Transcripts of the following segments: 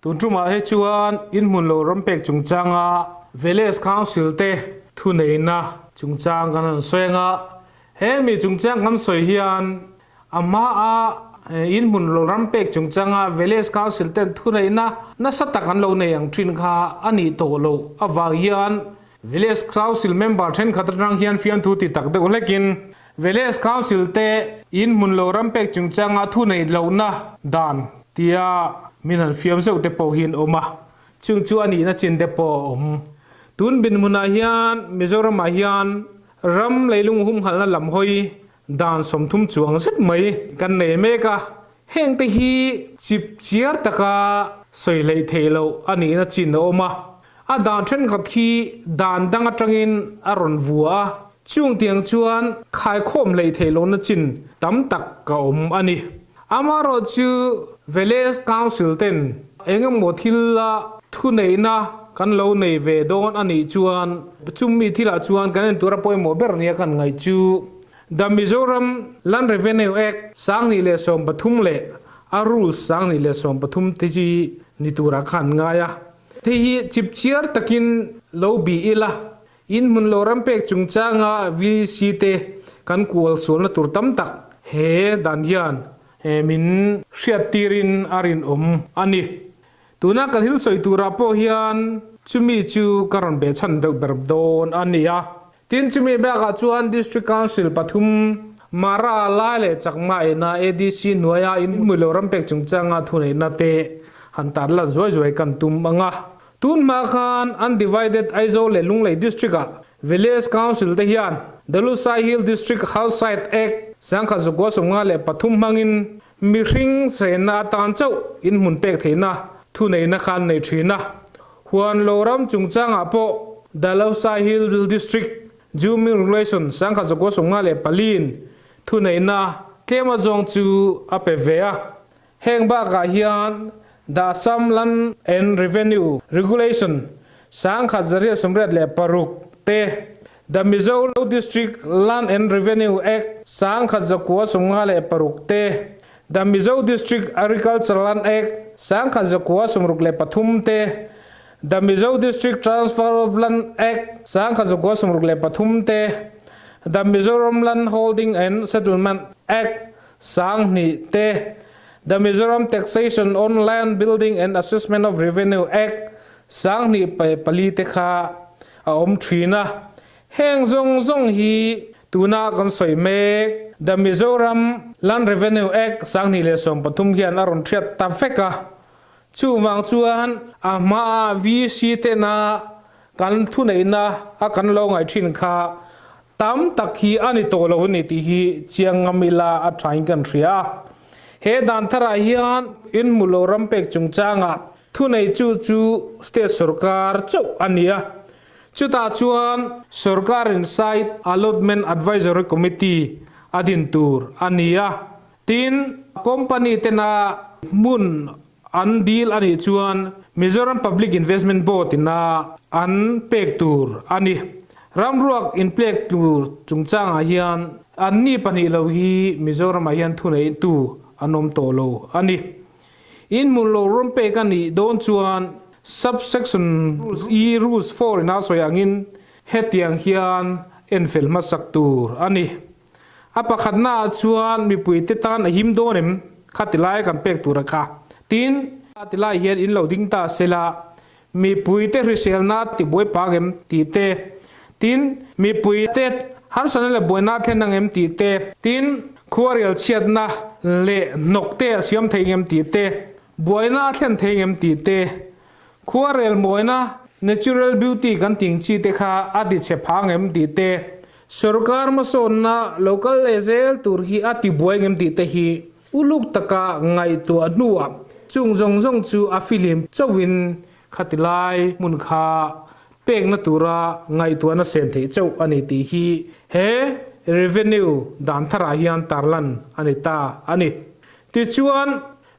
Tun tumah hi chuan inhmun lo ram pek chungchanga Village Council te thuneihna chungchang kan han sawi ang a, he mi chungchang kan sawi hian a hmaa inhmun lo ram pek chungchanga Village Council ten thuneihna nasa tak an lo nei ang thin kha a nih tawh loh avang hian Village Council member thenkhat atang hian fiamthu ti tak deuh hlekin Village Council te inhmun lo ram pek chungchanga thuneih lohna dan tia min han fiam zeuh te pawh hi an awm a, chung chu a nihna chin te pawh a awm. Tun binhmunah hian Mizoramah hian ram leilung humhalhna lam hawi dan 30 chuang zet mai kan nei mek a, heng te hi chip chiar taka sawi hleih theih loh a nihna chin a awm a, a dan thenkhat hi dan dang atangin a rawn vua a, chung tiang chuan khaikhawm hleih theih lohna chin tam tak a awm a ni. Amaherawhchu Village Council ten eng emaw thil a thuneihna kan lo nei ve dawn a nih chuan chumi thilah chuan kan entura pawimawh ber nia kan ngaih chu The Mizoram Land Revenue Act 2013 leh a Rules 2013 te hi ni turah khan ngai a. Hei hi chipchiar takin lo bih ila In hmun lo ram pek chungchanga VC te kan kual sualna tur tam tak he dan hian min hriat tirin a rinawm a ni. Tuna ka thil sawi turah pawh hian chumi chu ka rawn be chhan deuh ber dawn a ni a. Tin, chumi bakah chuan District Council pathum Mara, Lai leh Chakma ina ADC hnuaia in hmun lo ram pek chungchanga thuneihna te han tarlan zuai zuai kan tum ang a. Tun hma khan Undivided Aizawl leh Lunglei District-ah Village Council te hian Dalusai Hill District House Site Act 1953 hmangin mihring senna atan chauh inhmun pek theihna thuneihna kha an nei thin a. Huan lo ram chungchangah pawh Dalusai Hill District Juming Regulation 1954-in thuneihna tlem azawng chu a pe ve a. Heng bakah hian The Assam Land and Revenue Regulation 1986 te, The Mizo District Land and Revenue Act 1956 te, The Mizo District Agriculture Land Act 1963 te, The Mizo District Transfer of Land Act 1963 te, The Mizoram Land Holding and Settlement Act 2000 te, The Mizoram Taxation on Land, Building and Assessment of Revenue Act 2004 te kha a awm thin a. Heng zawng zawng hi tuna kan sawi mek The Mizoram Land Revenue Act 2013 hian a rawn thiat ta vek a. Chuvang chuan a hmaa VC tena kan thuneihna a kan lo ngaih thin kha Tam tak hi a ni tawh lo a ni tih hi chiang ngam ila a thain kan hria a. He dan tharah hian inhmu lo ram pek chungchangah thunei chu chu state sorkar chauh a ni a. Chutah chuan sorkarin Site Allotment Advisory Committee a din tur a ni a. Tin, company tena hmun an dil a nih chuan Mizoram Public Investment Board ina an pek tur a ni. Ramruak inplek tur chungchangah hian anni pahnih lo hi Mizoramah hian thuneihtu an awm tawh lo a ni. Inhmun lo rawn pek a nih dawn chuan Sub-section E Rules 4 ina sawi angin hetiang hian enfel hmasak tur a ni. A pakhatnaah chuan mipuite tan a him dawn em? Kha ti lai kan pek tur a kha. Tin, a ti lai hian in lo ding ta se la, mipuite hriselna ti buai pang em tih te, tin, mipuite harsatna leh buaina a thlen ang em tih te, tin, khuarel chhiatna leh hnawk te a siam thei ngem tih te, buaina a thlen thei ngem tih te, khuarel mawina, natural beauty, kan ting chi te kha a ti chhe phang em tih te, Sorkar hmasawnna lo kal leh zel tur hi a ti buai ngem tih te hi uluk taka ngaihtuah hnuah chung zawng zawng chu a fihlim chauhin khati lai hmun kha pekna tura ngaihtuahna sen theih chauh a ni tih hi he revenue dan tharah hian tarlan a ni ta a ni. Tichuan,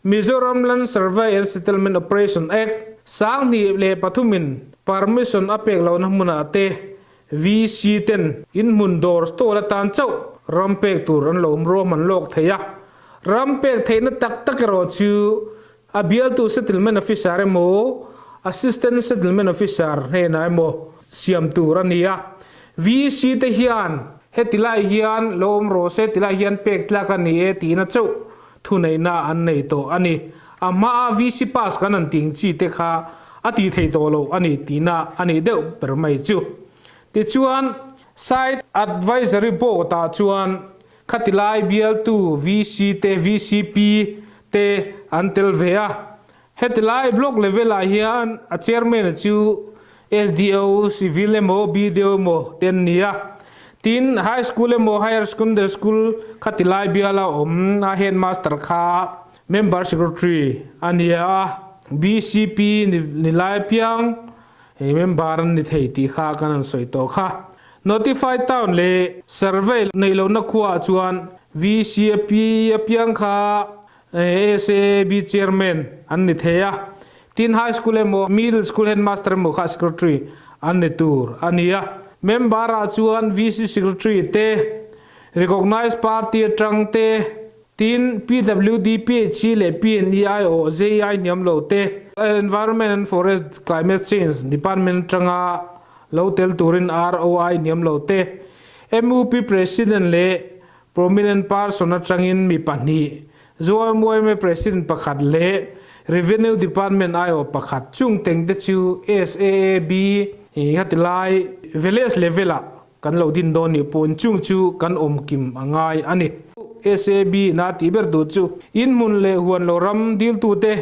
Mizoram Land Survey and Settlement Operation Act 2003 in permission a pek lohna hmunah te VC ten inhmun dawr stall atan chauh ram pek tur an lo awm ruahman lawk thei a, ram pek theihna tak tak erawh chu A bialtu Settlement Officer emaw Assistant Settlement Officer hnenah emaw siam tur a ni a. VC te hian heti lai hian lo awm rawh se ti lai hian pek tlak a ni e tiin a chauh thuneihna an nei tawh a ni. A hmaa VC pass kan han ting chi te kha a tih theih tawh loh a ni tihna a nih deuh ber mai chu. Tichuan, Site Advisory Board ah chuan khati lai bialtu VC te VCP te an tel ve a. Heti lai block level ah hian a chairman a chu SDO, Civil emaw BDO emaw te an ni a. Tin, High School emaw Higher Secondary School khati lai biala awm a headmaster kha member secretary a ni a. VCP ni lai apiang Hei member an ni thei tih kha kan han sawi tawh kha. Notified Town leh Survey neih lohna khuaah chuan VCAP apiang kha SAB Chairman an ni thei a. Tin High School emaw Middle School Headmaster emaw kha Secretary an ni tur a ni a. Member ah chuan VC Secretary te, Recognized Party atang te, Tin, PWD, PHC leh PNEI aw JEI hniam lo te, Environment and Forest Climate Change Department atanga lo tel turin ROI hniam lo te, MUP President leh Prominent Person atangin mi pahnih, ZOMYMA President pakhat leh Revenue Department aiawh pakhat chung tengte chu SAAB khati lai Village level-ah Kan lo din dawn nih pawhin chung chu kan awm kim a ngai a ni. SAB na tih ber duh chu in hmun leh huan lo ram diltute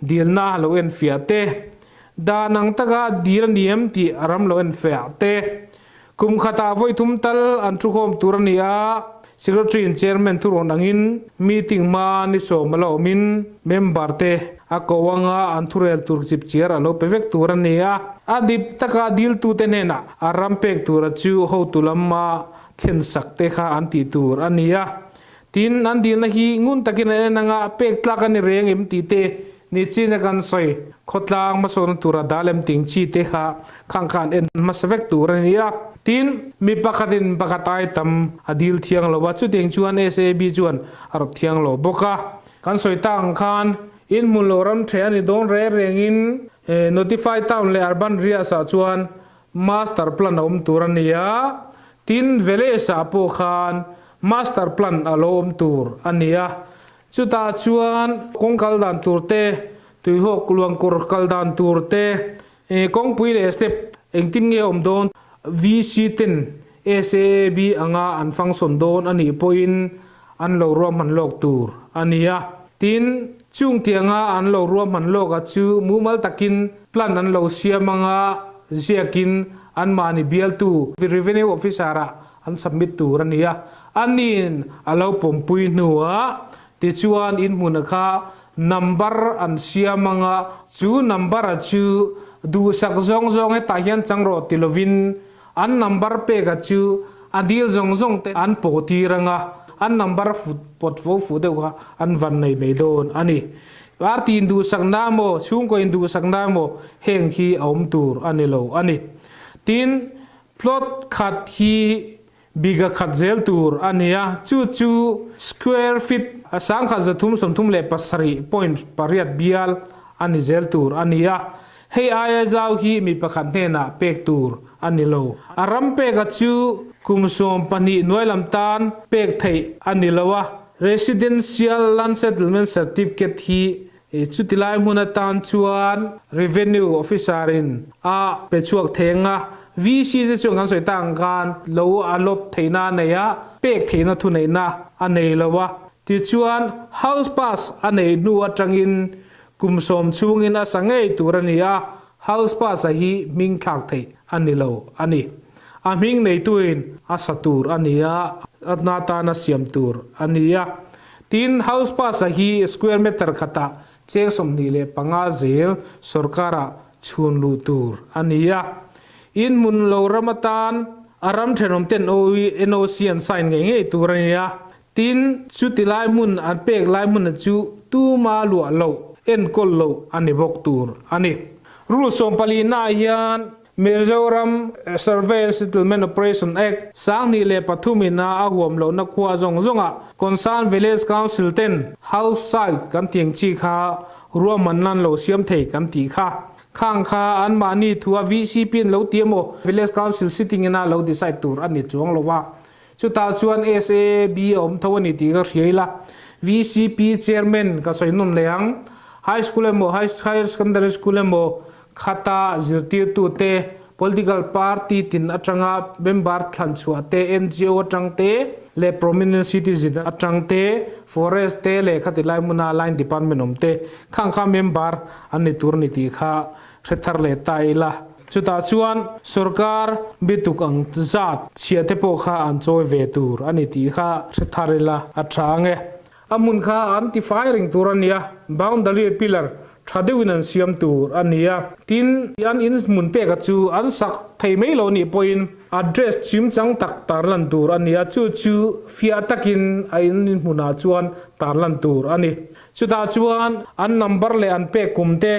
dilna lo enfiah te, dan ang taka dil a ni em tih a ram lo enfiah te, kum khatah vawi thum tal an thukhawm tur a ni a, Secretary in Chairman thurawn angin meeting hma ni sawm a la awmin member te a ko anga an thurel tur chip chiar a lo pe vek tur a ni a. A dip taka diltute hnenah a ram pek tura chu hotu lama thlen sak te kha an tih tur a ni a. Tin, an dilna hi ngun takin an en anga pek tlak a ni reng em tih te ni chin a kan sawi. Khawtlang hmasawnna tura dal em ting chi te kha khang kha an en hmasa vek tur a ni a. Tin, mi pakhatin pakhat ai tam a dil thiang lo a, chutiang chuan SAB chuan a rawt thiang lo bawk a. Kan sawi tak ang khan in hmun lo ram the a ni dawn reng rengin Notify Town leh Urban Rias ah chuan Master Plan a awm tur a ni a, tin Village ah pawh khan Master Plan a lo awm tur a ni a. Chutah chuan kawng kal dan tur te, tuihawk luangkawr kal dan tur te, kawngpui leh step engtin nge awm dawn, VC ten SAAB anga an function dawn a nih pawhin an lo ruahman lawk tur a ni a. Tin, chung tianga an lo ruahman lawk a chu mumal takin plan an lo siam anga ziakin anmahni bialtu Revenue Officer-ah an submit tur a ni a. Aniin a lo pawmpui hnuah tichuan inhmuna kha number an siam anga chu number-a chu duhsak zawng zawng hetah hian chang rawh ti lovin An number peka chu a dil zawng zawng te an pawh tir anga, an number fut pawt fo fuh deuh kha an van nei mai dawn a ni. Party induhsakna emaw, chhungkaw induhsakna emaw heng hi a awm tur a ni lo a ni. Tin, plot khat hi biga khat zel tur a ni a, chu chu square feet sangkhat 337.8 bial a ni zel tur a ni a. Hei aia zau hi mi pakhat hnenah pek tur a ni lo. A ram peka chu kum 12 hnuai lam tan pek theih a ni lo a. Residential Land Settlement Certificate hi chuti lai hmun atan chuan Revenue Officer in a pe chhuak thei ang a. VC te chuan kan sawi tak ang khan lo a lawp theihna a nei a, pek theihna thuneihna a nei lo a. Tichuan House Pass a neih hnu atangin Kum sawm chhungin a sa ngei tur a ni a, House Pass-a hi hming thlak theih a ni lo a ni. A hming neituin a sa tur a ni a, a hna tana siam tur a ni a. Tin, House Pass-a hi square meter khatah cheng 25 zel sorkarah chhun luh tur a ni a. In hmun lo ram atan a ram thenawmten NOC an sign ngei ngei tur a ni a. Tin, chuti lai hmun an pek lai hmuna chu tuma luah loh, enkawl loh a ni bawk tur a ni. Rule 14 naah hian Mizoram Survey and Settlement Operation Act 2003 ina a huam lohna khua zawng zawngah Concerned Village Council ten House Site kan tih ang chi kha ruahmanna an lo siam thei kan tih kha. Khang kha anmahni thua VCP an lo ti emaw Village Council sitting ina lo decide tur a ni chuang lo a. Chutah chuan SAB a awm tho a ni tih ka hria ila. VCP Chairman ka sawi nawn leh ang. High School emaw Higher Secondary School emaw khata zirtirtute, political party tin atanga member thlan chhuah te, NGO atang te leh prominent citizen atang te, forest te leh khati lai hmuna line department awm te khang kha member an ni tur a ni tih kha hre thar leh ta ila. Chutah chuan sorkar bituk ang zat chhia te pawh kha an chawi ve tur a ni tih kha hre thar ila a tha ang e. A hmun kha an tifai reng tur a nia, boundary pillar tha deuhin an siam tur a nia. Tin, an in hmun peka chu an sak thei mai lo nih pawhin address chimchang tak tarlan tur a nia, chu chu fiah takin a in hmunah chuan tarlan tur a ni. Chutah chuan an number leh an pek kum te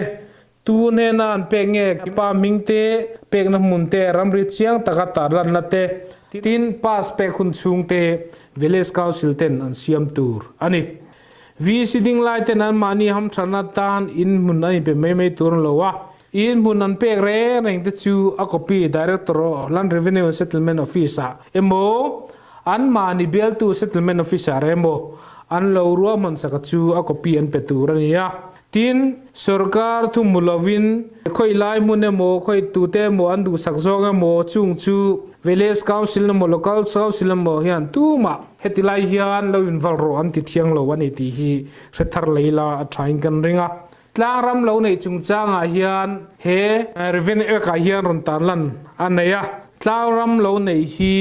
Tu hnena an pek nge pa hming te, pekna hmun te, ramri chiang taka tarlanna te, tin pass pek hun chhung te Village Council ten an siam tur a ni. VC ding lai ten anmahni hamthatna tan in hmun an inpe mai mai tur an lo a, in hmun an pek reng reng te chu a copy Director of Land Revenue and Settlement Office ah emaw anmahni bialtu Settlement Officer emaw an lo ruahman saka chu a copy an pe tur a ni a. Tin, sorkar thu hmu lovin khawi lai hmun emaw, khawi tute emaw an duhsak zawng emaw chung chu Village Council emaw Local Council emaw hian tumah heti lai hian lo invalh rawh an ti thiang lo a ni tih hi hre thar lei la a thain kan ring a. Tlangram lo neih chungchangah hian he Revenue Act ah hian rawn tarlan a nei a. Tlangram lo neih hi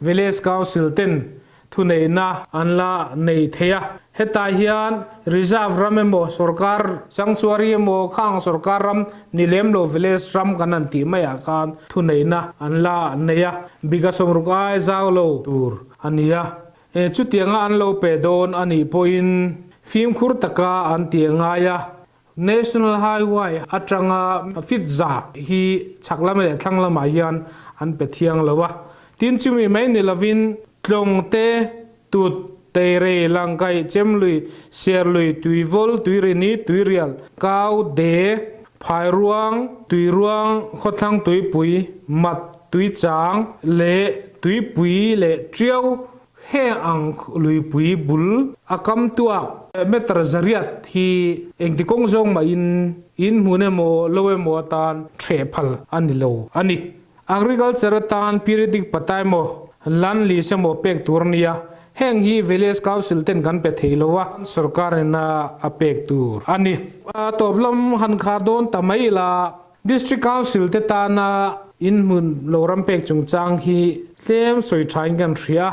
Village Council ten thuneihna an la nei thei a. Hetah hian reserve ram emaw, sorkar sanctuary emaw, khang sorkar ram ni lem lo village ram kan han tih maiah khan thuneihna an la nei a, bika sawmruk ai zau lo tur a ni a. Chutianga an lo pe dawn a nih pawhin fimkhur taka an ti a ngai a. National Highway atanga fit za hi chhak lam leh thlang lamah hian an pe thiang lo a. Tin chumi mai ni lovin Tlawng te, Tut, Teirei, Langkaih, Chemlui, Serlui, Tuivawl, Tuirini, Tuirial, Kau, De, Phairuang, Tuiruang, Khawthlang Tuipui, Mat, Tuichang leh Tuipui leh Tiau Heng ang luipui bul a kam tuak meter zariat hi engti kawng zawng mahin in hmun emaw lo emaw atan hreh phal a ni lo a ni. Agriculture atan periodic pata emaw land lease emaw pek tur a nia, heng hi village council ten kan pe thei lo a, sorkar ina a pek tur a ni. A tawp lam han khar dawn ta mai ila District Council te tana in hmun lo ram pek chungchang hi tlem sawi thain kan hria.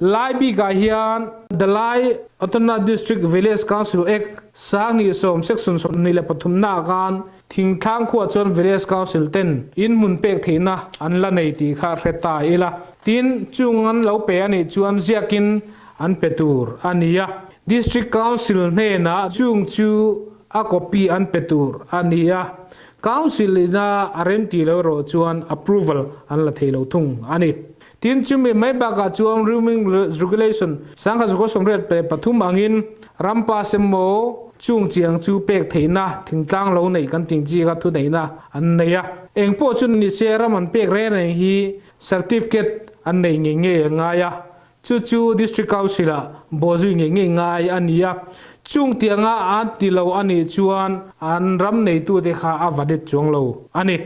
Lai bikah hian The Lai Autonomous District Village Council Act 2010 Section 23 naah khan Thingthlang khuah chuan Village Council ten in hmun pek theihna an la nei tih kha hre ta ila. Tin, chung an lo pe a nih chuan ziakin an pe tur a ni a. District Council hnenah chung chu a copy an pe tur a ni a, Council ina a remti lo erawh chuan approval an la thei lo thung a ni. Tin, chumi mai bakah chuan Rooming Regulation 1983 angin ram pass emaw chung chiang chu pek theihna thingtlang lo neih kan tih chi kha thuneihna an nei a. Engpawh chu ni se ram an pek reng reng hi certificate an neih ngei ngei a ngai a, Chu chu District Council-ah bawhzui ngei ngei ngai a ni a, chung tianga an ti lo a nih chuan an ram neitute kha a valid chuang lo a ni.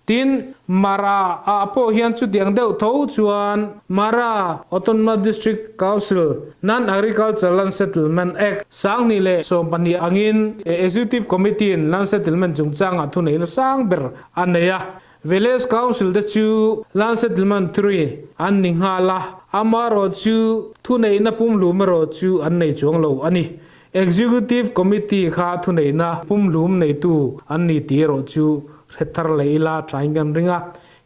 Tin, Mara ah pawh hian chutiang deuh tho chuan Mara Autonomous District Council Non-Agriculture Land Settlement Act 2012 angin Executive Committee-in Land Settlement chungchangah thuneihna sang ber a nei a, Village Council te chu Land Settlement Three an ni nghal a, amaherawh chu thuneihna pumhlum erawh chu an nei chuang lo a ni. Executive Committee kha thuneihna pumhlum neitu an ni tih erawh chu hre thar leh ila thain kan ring a.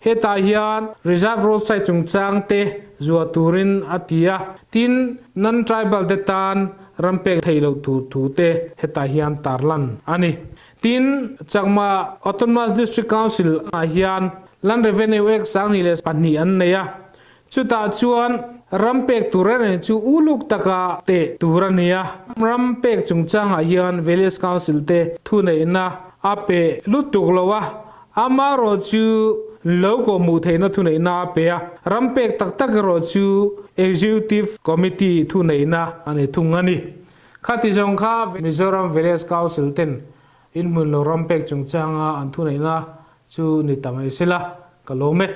Hetah hian Reserve Roadside chungchang te zuah turin a ti a, tin, non-tribal te tan ram pek theih loh tur thu te hetah hian tarlan a ni. Tin, Chakma Autonomous District Council ah hian. Land Revenue Act 2002 an nei a. Chutah chuan ram pek tur reng chu uluk taka teh tur a ni a. Ram pek chungchangah hian Village Council te thuneihna a pe lutuk lo a, amaherawh chu lo kawhhmuh theihna thuneihna a pe a. Ram pek tak tak erawh chu Executive Committee thuneihna a ni thung a ni. Khati zawng kha Mizoram Village Council ten inhmun lo ram pek chungchanga an thuneihna chu ni ta mai sela ka lawm e.